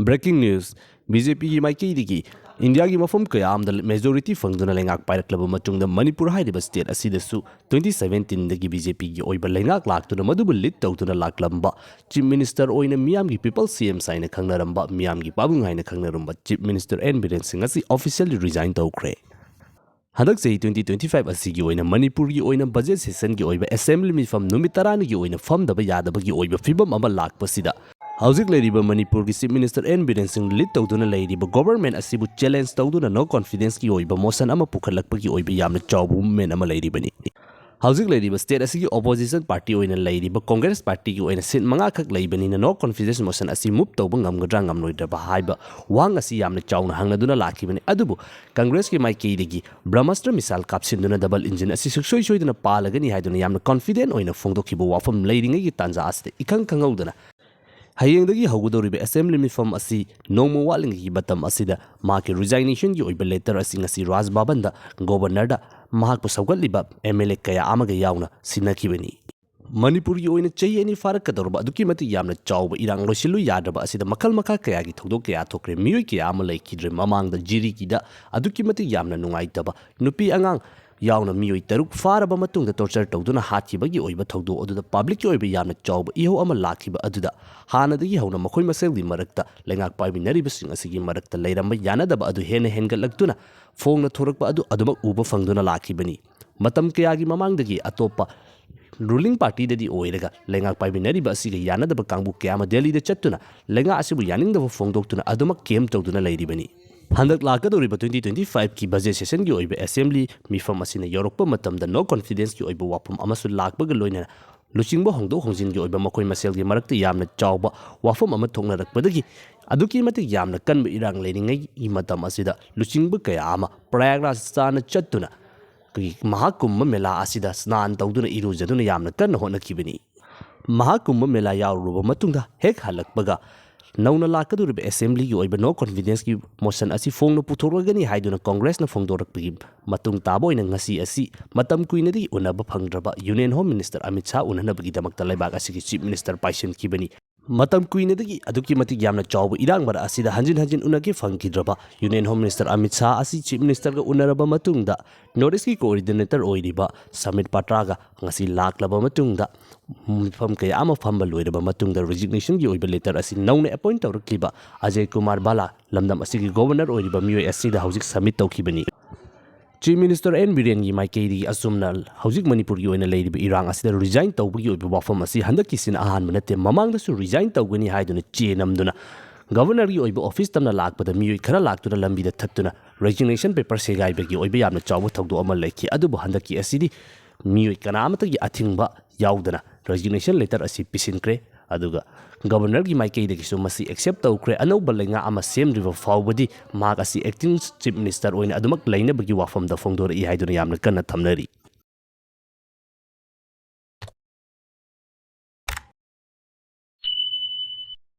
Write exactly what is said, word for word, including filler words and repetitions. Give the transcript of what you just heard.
Breaking news, BJPꯒꯤ ꯃꯥꯏꯀꯩꯗꯒꯤ ꯏꯟꯗꯤꯌꯥꯒꯤ ꯃꯐꯝ ꯀꯌꯥ ꯑꯃꯗ majority ꯐꯪꯗꯨꯅ ꯂꯩꯉꯥꯛ ꯄꯥꯏꯔꯛꯂꯕ ꯃꯇꯨꯡꯗ ꯃꯅꯤꯄꯨꯔ ꯍꯥꯏꯔꯤꯕ state ꯑꯁꯤꯗꯁꯨ twenty seventeenꯗꯒꯤ BJPꯒꯤ ꯑꯣꯏꯕ ꯂꯩꯉꯥꯛ ꯂꯥꯛꯇꯨꯅ ꯃꯗꯨꯕꯨ lead ꯇꯧꯗꯨꯅ ꯂꯥꯛꯂꯝꯕ Chief Minister ꯑꯣꯏꯅ ꯃꯤꯌꯥꯝꯒꯤ People's CM ꯍꯥꯏꯅ ꯈꯪꯅꯔꯝꯕ, ꯃꯤꯌꯥꯝꯒꯤ ꯄꯥꯕꯨꯡ ꯍꯥꯏꯅ ꯈꯪꯅꯔꯝꯕ Chief Minister N ꯕꯤꯔꯦꯟ ꯁꯤꯡ ꯑꯁꯤ officially resign ꯇꯧꯈ꯭ꯔꯦ꯫ ꯍꯟꯗꯛ ꯆꯍꯤ twenty twenty five ꯑꯁꯤꯒꯤ ꯑꯣꯏꯅ ꯃꯅꯤꯄꯨꯔꯒꯤ ꯑꯣꯏꯅ budget sessionꯒꯤ ꯑꯣꯏꯕ assembly ꯃꯤꯐꯝ ꯅꯨꯃꯤꯠ ꯇꯔꯥꯅꯤꯒꯤ ꯑꯣꯏꯅ ꯐꯝꯗꯕ ꯌꯥꯗꯕꯒꯤ ꯑꯣꯏꯕ ꯐꯤꯕꯝ ꯑꯃ ꯂꯥꯛꯄꯁꯤꯗ, ꯍꯧꯖꯤꯛ ꯂꯩꯔꯤꯕ ꯃꯅꯤꯄꯨꯔꯒꯤ Chief Minister N ꯕꯤꯔꯦꯟ ꯁꯤꯡ lead ꯇꯧꯗꯨꯅ ꯂꯩꯔꯤꯕ government ꯑꯁꯤꯕꯨ challenge ꯇꯧꯗꯨꯅ no confidenceꯀꯤ ꯑꯣꯏꯕ motion ꯑꯃ ꯄꯨꯈꯠꯂꯛꯄꯒꯤ ꯑꯣꯏꯕ ꯌꯥꯝꯅ ꯆꯥꯎꯕ movement ꯑꯃ ꯂꯩꯔꯤꯕꯅꯤ꯫ ꯍꯧꯖꯤꯛ ꯂꯩꯔꯤꯕ state ꯑꯁꯤꯒꯤ opposition party ꯑꯣꯏꯅ ꯂꯩꯔꯤꯕ Congress partyꯒꯤ ꯑꯣꯏꯅ seat ꯃꯉꯥꯈꯛ ꯂꯩꯕꯅꯤꯅ no confidence motion ꯑꯁꯤ move ꯇꯧꯕ ꯉꯝꯒꯗ꯭ꯔꯥ ꯉꯝꯂꯣꯏꯗ꯭ꯔꯕ ꯍꯥꯏꯕ ꯋꯥꯍꯪ ꯑꯁꯤ ꯌꯥꯝꯅ ꯆꯥꯎꯅ ꯍꯪꯅꯗꯨꯅ ꯂꯥꯛꯈꯤꯕꯅꯤ꯫ ꯑꯗꯨꯕꯨ Congressꯀꯤ ꯃꯥꯏꯀꯩꯗꯒꯤ ꯕ꯭ꯔꯍꯃꯁꯇ꯭ꯔ missile ꯀꯥꯞꯁꯤꯟꯗꯨꯅ double engine ꯑꯁꯤ ꯁꯨꯡꯁꯣꯏ ꯁꯣꯏꯗꯅ ꯄꯥꯜꯂꯒꯅꯤ ꯍꯥꯏꯗꯨꯅ ꯌꯥꯝꯅ confident ꯑꯣꯏꯅ ꯐꯣꯡꯗꯣꯛꯈꯤꯕ ꯋꯥꯐꯝ ꯂꯩꯔꯤꯉꯩꯒꯤ ꯇꯥꯟꯖꯥ ꯑꯁꯤꯗ ꯏꯈꯪ ꯈꯪꯍꯧꯗꯅ ꯍꯌꯦꯡꯗꯒꯤ ꯍꯧꯒꯗꯧꯔꯤꯕ assembly ꯃꯤꯐꯝ ꯑꯁꯤ ꯅꯣꯡꯃ ꯋꯥꯠꯂꯤꯉꯩꯒꯤ ꯃꯇꯝ ꯑꯁꯤꯗ ꯃꯍꯥꯛꯀꯤ resignationꯒꯤ ꯑꯣꯏꯕ letter ꯑꯁꯤ ꯉꯁꯤ ꯔꯥꯖ ꯚꯕꯟꯗ governorꯗ ꯃꯍꯥꯛꯄꯨ ꯁꯧꯒꯠꯂꯤꯕ MLA ꯀꯌꯥ ꯑꯃꯒ ꯌꯥꯎꯅ ꯁꯤꯟꯅꯈꯤꯕꯅꯤ꯫ ꯃꯅꯤꯄꯨꯔꯒꯤ ꯑꯣꯏꯅ ꯆꯍꯤ ꯑꯅꯤ ꯐꯥꯔꯛꯀꯗꯧꯔꯕ ꯑꯗꯨꯛꯀꯤ ꯃꯇꯤꯛ ꯌꯥꯝꯅ ꯆꯥꯎꯕ ꯏꯔꯥꯡ ꯂꯣꯏꯁꯤꯜꯂꯨ ꯌꯥꯗ꯭ꯔꯕ ꯑꯁꯤꯗ ꯃꯈꯜ ꯃꯈꯥ ꯀꯌꯥꯒꯤ ꯊꯧꯗꯣꯛ ꯀꯌꯥ ꯊꯣꯛꯈ꯭ꯔꯦ꯫ ꯃꯤꯑꯣꯏ ꯀꯌꯥ ꯑꯃ ꯂꯩꯈꯤꯗ꯭ꯔꯦ꯫ ꯃꯃꯥꯡꯗ ꯖꯤꯔꯤꯒꯤꯗ ꯑꯗꯨꯛꯀꯤ ꯃꯇꯤꯛ ꯌꯥꯝꯅ ꯅꯨꯡꯉꯥꯏꯇꯕ, ꯅꯨꯄꯤ ꯑꯉꯥꯡ ꯌꯥꯎꯅ ꯃꯤꯑꯣꯏ ꯇꯔꯨꯛ ꯐꯥꯔꯕ ꯃꯇꯨꯡꯗ torture ꯇꯧꯗꯨꯅ ꯍꯥꯠꯈꯤꯕꯒꯤ ꯑꯣꯏꯕ ꯊꯧꯗꯣꯛ ꯑꯗꯨꯗ publicꯀꯤ ꯑꯣꯏꯕ ꯌꯥꯝꯅ ꯆꯥꯎꯕ ꯏꯍꯧ ꯑꯃ ꯂꯥꯛꯈꯤꯕ ꯑꯗꯨꯗ ꯍꯥꯟꯅꯗꯒꯤ ꯍꯧꯅ ꯃꯈꯣꯏ ꯃꯁꯦꯜꯒꯤ ꯃꯔꯛꯇ ꯂꯩꯉꯥꯛ ꯄꯥꯏꯃꯤꯟꯅꯔꯤꯕꯁꯤꯡ ꯑꯁꯤꯒꯤ ꯃꯔꯛꯇ ꯂꯩꯔꯝꯕ ꯌꯥꯅꯗꯕ ꯑꯗꯨ ꯍꯦꯟꯅ ꯍꯦꯟꯒꯠꯂꯛꯇꯨꯅ ꯐꯣꯡꯅ ꯊꯣꯔꯛꯄ ꯑꯗꯨ ꯑꯗꯨꯃꯛ ꯎꯕ ꯐꯪꯗꯨꯅ ꯂꯥꯛꯈꯤꯕꯅꯤ꯫ ꯃꯇꯝ ꯀꯌꯥꯒꯤ ꯃꯃꯥꯡꯗꯒꯤ ꯑꯇꯣꯞꯄ ruling partyꯗꯗꯤ ꯑꯣꯏꯔꯒ ꯂꯩꯉꯥꯛ ꯄꯥꯏꯃꯤꯟꯅꯔꯤꯕ ꯑꯁꯤꯒ ꯌꯥꯅꯗꯕ ꯀꯥꯡꯕꯨ ꯀꯌꯥ ꯑꯃ ꯗꯦꯜꯂꯤꯗ ꯆꯠꯇꯨꯅ ꯂꯩꯉꯥꯛ ꯑꯁꯤꯕꯨ ꯌꯥꯅꯤꯡꯗꯕ ꯐꯣꯡꯗꯣꯛꯇꯨꯅ ꯑꯗꯨꯃꯛ camp ꯇꯧꯗꯨꯅ ꯂꯩꯔꯤꯕꯅꯤ꯫ ꯍꯟꯗꯛ ꯂꯥꯛꯀꯗꯧꯔꯤꯕ twenty twenty fiveꯀꯤ budget sessionꯒꯤ ꯑꯣꯏꯕ assembly ꯃꯤꯐꯝ ꯑꯁꯤꯅ ꯌꯧꯔꯛꯄ ꯃꯇꯝꯗ no confidenceꯀꯤ ꯑꯣꯏꯕ ꯋꯥꯐꯝ ꯑꯃꯁꯨ ꯂꯥꯛꯄꯒ ꯂꯣꯏꯅꯅ ꯂꯨꯆꯤꯡꯕ ꯍꯣꯡꯗꯣꯛ ꯍꯣꯡꯖꯤꯟꯒꯤ ꯑꯣꯏꯕ ꯃꯈꯣꯏ ꯃꯁꯦꯜꯒꯤ ꯃꯔꯛꯇ ꯌꯥꯝꯅ ꯆꯥꯎꯕ ꯋꯥꯐꯝ ꯑꯃ ꯊꯣꯛꯅꯔꯛꯄꯗꯒꯤ ꯑꯗꯨꯛꯀꯤ ꯃꯇꯤꯛ ꯌꯥꯝꯅ ꯀꯟꯕ ꯏꯔꯥꯡ ꯂꯩꯔꯤꯉꯩꯒꯤ ꯃꯇꯝ ꯑꯁꯤꯗ ꯂꯨꯆꯤꯡꯕ ꯀꯌꯥ ꯑꯃ ꯄ꯭ꯔꯌꯥꯒꯔꯥꯖ ꯇꯥꯟꯅ ꯆꯠꯇꯨꯅ ꯑꯩꯈꯣꯏꯒꯤ ꯃꯍꯥꯀꯨꯝꯚ ꯃꯦꯂꯥ ꯑꯁꯤꯗ ꯁ꯭ꯅꯥꯟ ꯇꯧꯗꯨꯅ ꯏꯔꯨꯖꯗꯨꯅ ꯌꯥꯝꯅ ꯀꯟꯅ ꯍꯣꯠꯅꯈꯤꯕꯅꯤ꯫ ꯃꯍꯥꯀꯨꯝꯚ ꯃꯦꯂꯥ ꯌꯥꯎꯔꯨꯔꯕ ꯃꯇꯨꯡꯗ ꯍꯦꯛ ꯍꯜꯂꯛꯄꯒ ꯅꯧꯅ ꯂꯥꯛꯀꯗꯧꯔꯤꯕ assemblyꯒꯤ ꯑꯣꯏꯕ no confidenceꯀꯤ motion ꯑꯁꯤ ꯐꯣꯡꯅ ꯄꯨꯊꯣꯔꯛꯂꯒꯅꯤ ꯍꯥꯏꯗꯨꯅ Congressꯅ ꯐꯣꯡꯗꯣꯔꯛꯄꯒꯤ ꯃꯇꯨꯡ ꯇꯥꯕ ꯑꯣꯏꯅ ꯉꯁꯤ ꯑꯁꯤ ꯃꯇꯝ ꯀꯨꯏꯅꯗꯤ ꯎꯅꯕ ꯐꯪꯗ꯭ꯔꯕ Union Home Minister Amit Shah ꯎꯅꯅꯕꯒꯤꯗꯃꯛꯇ ꯂꯩꯕꯥꯛ ꯑꯁꯤꯒꯤ Chief Minister ꯄꯥꯏꯁꯤꯟꯈꯤꯕꯅꯤ꯫ ꯃꯇꯝ ꯀꯨꯏꯅꯗꯒꯤ ꯑꯗꯨꯛꯀꯤ ꯃꯇꯤꯛ ꯌꯥꯝꯅ ꯆꯥꯎꯕ ꯏꯔꯥꯡ ꯃꯔꯛ ꯑꯁꯤꯗ ꯍꯟꯖꯤꯟ ꯍꯟꯖꯤꯟ ꯎꯅꯒꯦ ꯐꯪꯈꯤꯗ꯭ꯔꯕ Union Home Minister Amit Shah ꯑꯁꯤ Chief Ministerꯒ ꯎꯅꯔꯕ ꯃꯇꯨꯡꯗ North Eastꯀꯤ Coordinator ꯑꯣꯏꯔꯤꯕ ꯁꯃꯤꯠ ꯄꯥꯇ꯭ꯔꯥꯒ ꯉꯁꯤ ꯂꯥꯛꯂꯕ ꯃꯇꯨꯡꯗ ꯃꯤꯐꯝ ꯀꯌꯥ ꯑꯃ ꯐꯝꯕ ꯂꯣꯏꯔꯕ ꯃꯇꯨꯡꯗ resignationꯒꯤ ꯑꯣꯏꯕ letter ꯑꯁꯤ ꯅꯧꯅ appoint ꯇꯧꯔꯛꯂꯤꯕ ꯑꯖꯌ ꯀꯨꯃꯥꯔ ꯚꯥꯂꯥ, ꯂꯝꯗꯝ ꯑꯁꯤꯒꯤ Governor ꯑꯣꯏꯔꯤꯕ ꯃꯤꯑꯣꯏ ꯑꯁꯤꯗ ꯍꯧꯖꯤꯛ submit ꯇꯧꯈꯤꯕꯅꯤ꯫ Chief Minister ꯑꯦꯟ ꯕꯤꯔꯦꯟꯒꯤ ꯃꯥꯏꯀꯩꯗꯒꯤ ꯑꯁꯨꯝꯅ ꯍꯧꯖꯤꯛ ꯃꯅꯤꯄꯨꯔꯒꯤ ꯑꯣꯏꯅ ꯂꯩꯔꯤꯕ ꯏꯔꯥꯡ ꯑꯁꯤꯗ resign ꯇꯧꯕꯒꯤ ꯑꯣꯏꯕ ꯋꯥꯐꯝ ꯑꯁꯤ ꯍꯟꯗꯛꯀꯤꯁꯤꯅ ꯑꯍꯥꯟꯕ ꯅꯠꯇꯦ꯫ ꯃꯃꯥꯡꯗꯁꯨ resign ꯇꯧꯒꯅꯤ ꯍꯥꯏꯗꯨꯅ ꯆꯦ ꯅꯝꯗꯨꯅ Governorꯒꯤ ꯑꯣꯏꯕ office ꯇꯝꯅ ꯂꯥꯛꯄꯗ ꯃꯤꯑꯣꯏ ꯈꯔ ꯂꯥꯛꯇꯨꯅ ꯂꯝꯕꯤꯗ ꯊꯠꯇꯨꯅ resignation paper ꯁꯦꯒꯥꯏꯕꯒꯤ ꯑꯣꯏꯕ ꯌꯥꯝꯅ ꯆꯥꯎꯕ ꯊꯧꯗꯣꯛ ꯑꯃ ꯂꯩꯈꯤ꯫ ꯑꯗꯨꯕꯨ ꯍꯟꯗꯛꯀꯤ ꯑꯁꯤꯗꯤ ꯃꯤꯑꯣꯏ ꯀꯅꯥ ꯑꯃꯠꯇꯒꯤ ꯑꯊꯤꯡꯕ ꯌꯥꯎꯗꯅ resignation letter ꯑꯁꯤ ꯄꯤꯁꯤꯟꯈ꯭ꯔꯦ꯫ ꯑꯗꯨꯒ Governorꯒꯤ ꯃꯥꯏꯀꯩꯗꯒꯤꯁꯨ ꯃꯁꯤ accept ꯇꯧꯈ꯭ꯔꯦ꯫ ꯑꯅꯧꯕ ꯂꯩꯉꯥꯛ ꯑꯃ ꯁꯦꯝꯗ꯭ꯔꯤꯕ ꯐꯥꯎꯕꯗꯤ ꯃꯍꯥꯛ ꯑꯁꯤ acting Chief Minister ꯑꯣꯏꯅ ꯑꯗꯨꯃꯛ ꯂꯩꯅꯕꯒꯤ ꯋꯥꯐꯝꯗ ꯐꯣꯡꯗꯣꯔꯛꯏ ꯍꯥꯏꯗꯨꯅ ꯌꯥꯝꯅ ꯀꯟꯅ ꯊꯝꯅꯔꯤ꯫